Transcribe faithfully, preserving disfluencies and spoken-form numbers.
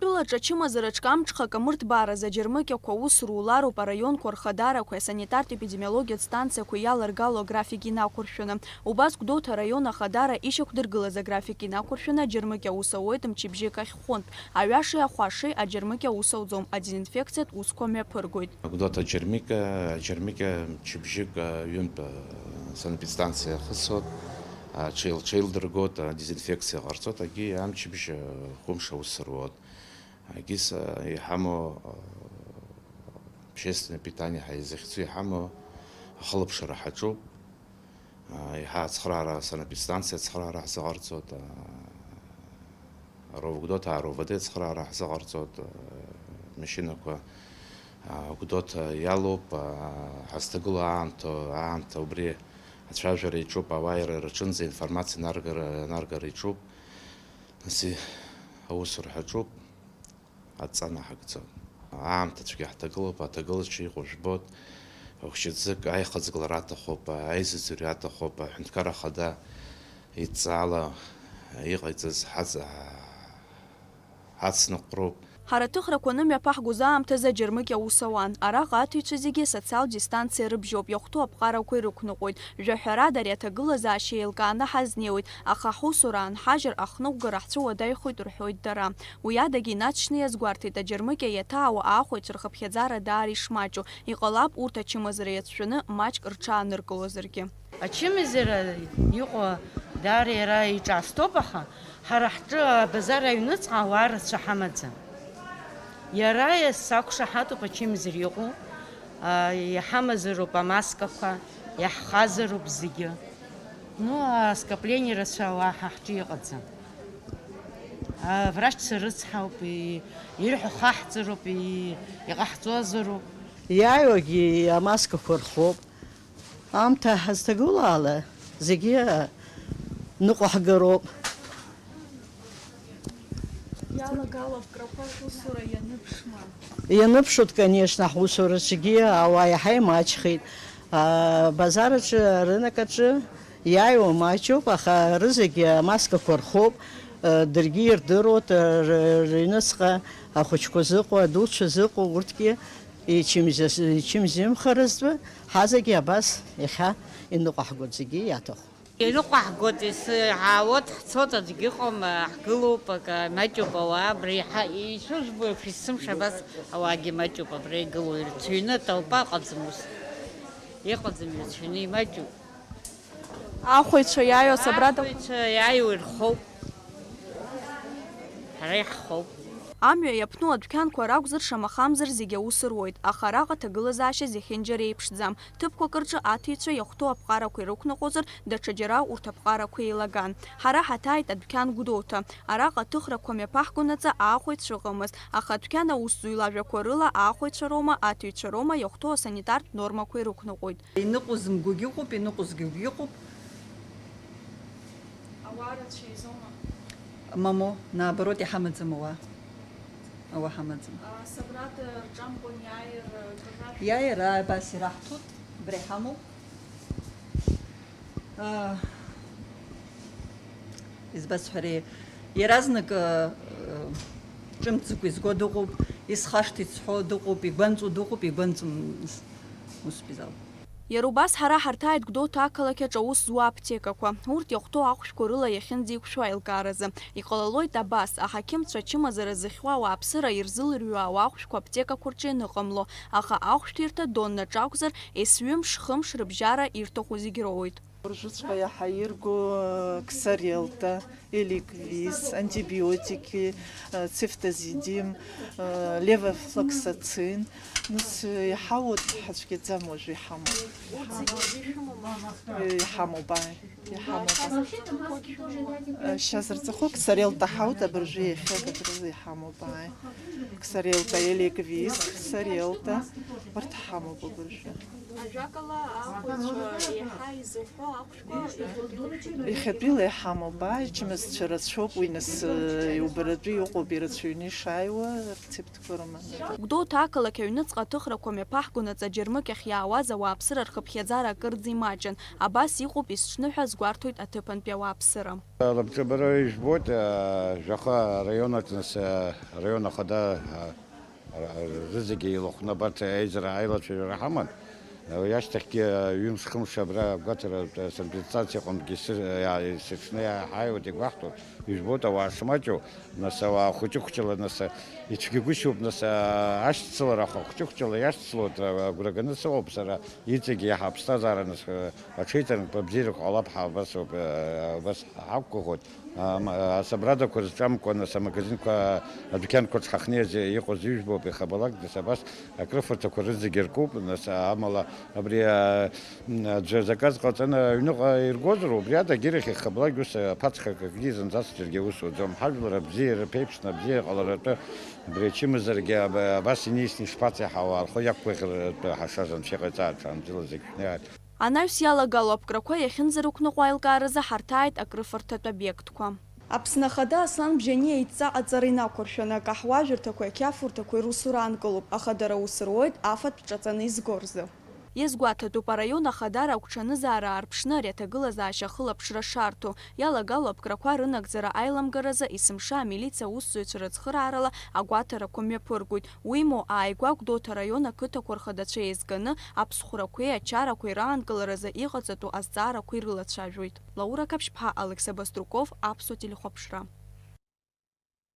Тәылаҿы ачымазараҿ амҽхак амырҭбааразы аџьармыкьақәа аус рулароуп араионқәа рхадарақәеи асанитартә-епидемиологиатә станциақәеи иаларгало аграфик инақәыршәаны. Убас Гәдоуҭа араион ахадара ишьақәдыргылаз аграфик инақәыршәаны аџьармыкьа аус ауеит мчыбжьык ахь хәынтә. Аҩашеи ахәашеи аџьармыкьа аус ауӡом, адезинфекциатә усқәа мҩаԥыргоит. Гәдоуҭа аџьармыкьа, аџьармыкьа мчыбжьык, а, ҩынтә, а, санэпидстанциа ахысуеит, а, ҽеил-, ҽеилдыргоит, а, дезинфекциа ҟарҵоит, агьи амчыбжь, а, хәымш аус руеит. Агьыс, а, иҳамоу, а, общественное питание ҳәа изыхьӡу иҳамоу ахылаԥшра ҳаҿуп. А, еиҳа ацхыраара санэпидстанциа ацхыраара ҳзыҟарҵоит, а, РОВД, РОВД ацхыраара ҳзыҟарҵоит, а, машьынақәа, а, Гәдоуҭа иалоуп, а, ҳазҭагылоу аамҭа, аамҭа убри ацәажәара иаҿуп, ауаа ира-, рҿынӡа информациа анаргара, анаргара иаҿуп, нас и-, аусура ҳаҿуп. Адҵа наҳагӡом. Аамҭа цәгьа ҳҭагылоуп, аҭагылазшәа иҟоу жәбоит. Хәшьыӡык аихаҵгылара аҭахуп, аизыӡырҩра аҭахуп, аҳәынҭқарра ахада идҵала иҟаиҵаз ҳаҵ-, ҳацныҟәроуп. Ҳара аҭыхрақәа анымҩаԥаҳгоз аамҭазы аџьармыкьа аус ауан. Араҟа аҭыҩцәа зегьы асоциалтә дистанциа рыбжьоуп, иахәҭоу аԥҟарақәа ирықәныҟәоит. Жәаҳәарада, ари аҭагылазаашьа еилкааны ҳазнеиуеит, аха ҳусура аанҳажьыр, ахныҟәгара ҳцәыуадаҩхоит рҳәоит дара. Уи адагьы инаҵшьны иазгәарҭеит, аџьармыкьа иаҭаауа аахәаҩцәа рхыԥхьаӡара даара ишмаҷу, иҟалап урҭ ачымазара иацәшәаны маҷк рҽааныркылозаргьы. Ачымазара иҟоу даара иара иҿаасҭоуп, аха ҳара ҳҿы абазар аҩныҵҟа ауаа рацәа ҳамаӡам. Иара сақәшаҳаҭуп ачымазара иҟоу, а, иҳамазароуп амаскақәа, иаҳхазароуп зегьы. Ну, а скопление рацәа ауаа ҳа ҳҿы иҟаӡам. Аврачцәа рыцҳауп, и-, ирҳәо хаҳҵароуп, и-, иҟаҳҵозароуп. Иааиуагьы амаскақәа рхоуп. Аамҭа ҳазҭагылоу ала зегьы ныҟәаҳгароуп. Иалагало аԥкрақәа шәусура ианыԥшма? Ианыԥшуеит, конечно, ҳусураҿгьы ауаа иаҳа имаҷхеит. Абазар аҿы, арынок аҿы иааиуа маҷуп, аха рызегьы амаскақәа рхоуп, даргьы ирдыруеит, ры-, рыҩныҵҟа ахәыҷқәа зыҟоу, адуцәа зыҟоу, урҭгьы ичымзи-, ичымзымхаразтәы, ҳазегьы абас иахьа иныҟәаҳгоит зегьы иаҭаху. Иныҟәаҳгоит, ес-, ҳаауеит, ҳцоит, аӡәгьы ыҟам, ҳгылоуп, акы, маҷуп ауаа, абра иҳа-, ишыжәбо еиԥш, есымша абас ауаагьы маҷуп, абра игылоу ирцәыҩны, атолпа ыҟаӡам ус. Иҟаӡам, ирцәыҩны, имаҷуп. Ахәаҩцәа иааиуа асабрада? Ахәаҩцәа иааиуа ирхоуп. Ҳара иаҳхоуп. Амҩа иаԥну адәқьанқәа ракәзар, шамахамзар зегьы аус руеит, аха араҟа аҭагылазаашьа зехьынџьара еиԥшӡам. Ҭыԥқәак рҿы аҭыҩцәа иахәҭоу аԥҟарақәа ирықәныҟәозар, даҽаџьара урҭ аԥҟарақәа еилаган. Ҳара ҳаҭааит адәқьан Гәдоуҭа. Араҟа аҭыхрақәа мҩаԥаҳгонаҵы аахәаҩцәа ыҟамызт, аха адәқьан аусзуҩ лажәақәа рыла аахәаҩцәа роума, аҭыҩцәа роума иахәҭоу асанитартә нормақәа ирықәныҟәоит. Иныҟәызмгогьы ыҟоуп, иныҟәызгьогьы ыҟоуп. Ауаа рацәа изоума? Мамоу, наоборот, иҳамаӡам ауаа. Ауаа ҳамаӡам. А, асабрада рҿамкәан иааир, акыр рашәҭ? Иааир, аа, абас ираҳҭоит, абра иҳамоуп. Аа, избасҳәари, иаразнак, аа, ҿымҭӡакәа изго дыҟоуп, исхашҭит зҳәо дыҟоуп, игәанҵуа дыҟоуп, игәанҵуам, ус бизал. Иара убас ҳара ҳарҭааит Гәдоуҭа ақалақь аҿы аус зуа аԥҭекақәа. Урҭ иахәҭоу ахәшәқәа рыла иахьынӡеиқәшәо аилкааразы. Иҟалалоит абас, аҳақьымцәа ачымазара зыхьуа ауааԥсыра ирзылырҩуа ауахәшәқәа аԥҭекақәа рҿы ианыҟамло, аха ахәшәтәирҭа тоннаҿ акәзар, есҩымш, хымш рыбжьара ирҭаху зегь роуеит. Уажәыҵәҟьа иаҳа ирго ксарелта, эликвис, антибиотики, цефтазидим, левофлоксацин. Нас иҳауеит, ҳацәгьаӡам уажәы иҳамоуп. Иҳамоуп, ааи, иҳамоуп. Шьазырҵахо ксарелта ҳауеит, абыржәы иахьа акадрыза иҳамоуп, ааи. Ксарелта, эликвис, ксарелта, урҭ ҳамоуп абыржәы. Ажәакала, ахәаҩцәа еиҳа изыҳәо Иахьатәила иҳамоуп, аџьмызцәа рацәоуп, уи нас, э, иубаратәы иҟоуп, ирацәаҩны ишааиуа рецептқәа рыманы. Гәдоуҭа ақалақь аҩныҵҟа аҭыхрақәа мҩаԥаҳгонаҵ аџьармыкьахь иаауаз ауааԥсыра рхыԥхьаӡара акырӡа имаҷын. Абас иҟоуп есҽны ҳәа азгәарҭоит аҭыԥантәи ауааԥсыра. Лабҿабара ижәбоит, э, жәаха араион аҿы нас, э, араион ахада, э, Р-, рызегьы еилахәны абарҭ аизара аилацәажәара ҳаман. Уи ашьҭахьгьы ҩымш-хымш абра агәаҭара, э, самоорганизациа аҟынтәгьы сыр-, иа-, сыҽны иааҳаиуеит, игәаҳҭоит. Ижәбоит, ауаа шмаҷу, нас, ауаа хәыҷы-хәҷыла, нас, ицәгьагәышьоуп, нас, а, ашьцылара ахәыҷы-хәҷыла иашьцылоит, а, агәра ганы сыҟоуп сара, иҵегьы иаҳа аԥсҭазаара, нас, э, аҽеиҭанакқәа бзиарақәа ҟалап ҳәа абас ауп, э, абас ҳақәгәыӷуеит. Ам, асабрадақәа рҿамкәа, нас, амагазинқәа, адәқьанқәа рҿы ҳахнеиз иҟоу зыжәбоуп, иахьабалак, нас, абас акрыфарҭақәа рызегьы ркуп, нас, амала абри, а, м, аӡәы заказ ҟаҵаны аҩныҟа иргозар, убри ада агьырахь иахьабалак ус аԥацха акгьы зынӡаск џьаргьы аус уаӡом. Ҳажәлар абзиара, рԥеиԥшны абзиара ҟаларатәы абри ачымазаргьы аб-, абас иниасны ишԥацеи ҳауаа рхы иақәгәыӷратәы ҳашаз анцәа иҟаиҵааит, ҽаанбзиала зегь шәнеиааит. Анаҩс иалагало аԥкрақәа иахьынӡарықәныҟәо аилкааразы ҳарҭааит акрыфарҭатә обиектқәа. Аԥсны Ахада Аслан Бжьаниа идҵа аҟаҵара инақәыршәаны, акаҳуажәырҭақәеи ақьафурҭақәеи русура аанкылоуп, аха дара ус руеит афатә ҿаҵаны изго рзы. Иазгәаҭатәуп, араион ахадара агәҽанызаара аарԥшны ари аҭагылазаашьа ахылаԥшра шарҭо. Иалагало аԥкрақәа рынагӡара аиламгаразы есымша амилициа аусзуҩцәа рыцхыраарала агәаҭарақәа мҩаԥыргоит. Уимоу, ааигәа Гәдоуҭа араион ақыҭақәа рхадацәа еизганы аԥсхәрақәеи ачарақәеи раанкыларазы иҟаҵатәу азҵаарақәа ирылацәажәоит. Лаура Қаԥшьԥҳа, Алықьса Баструков, Аԥсуа телехәаԥшра.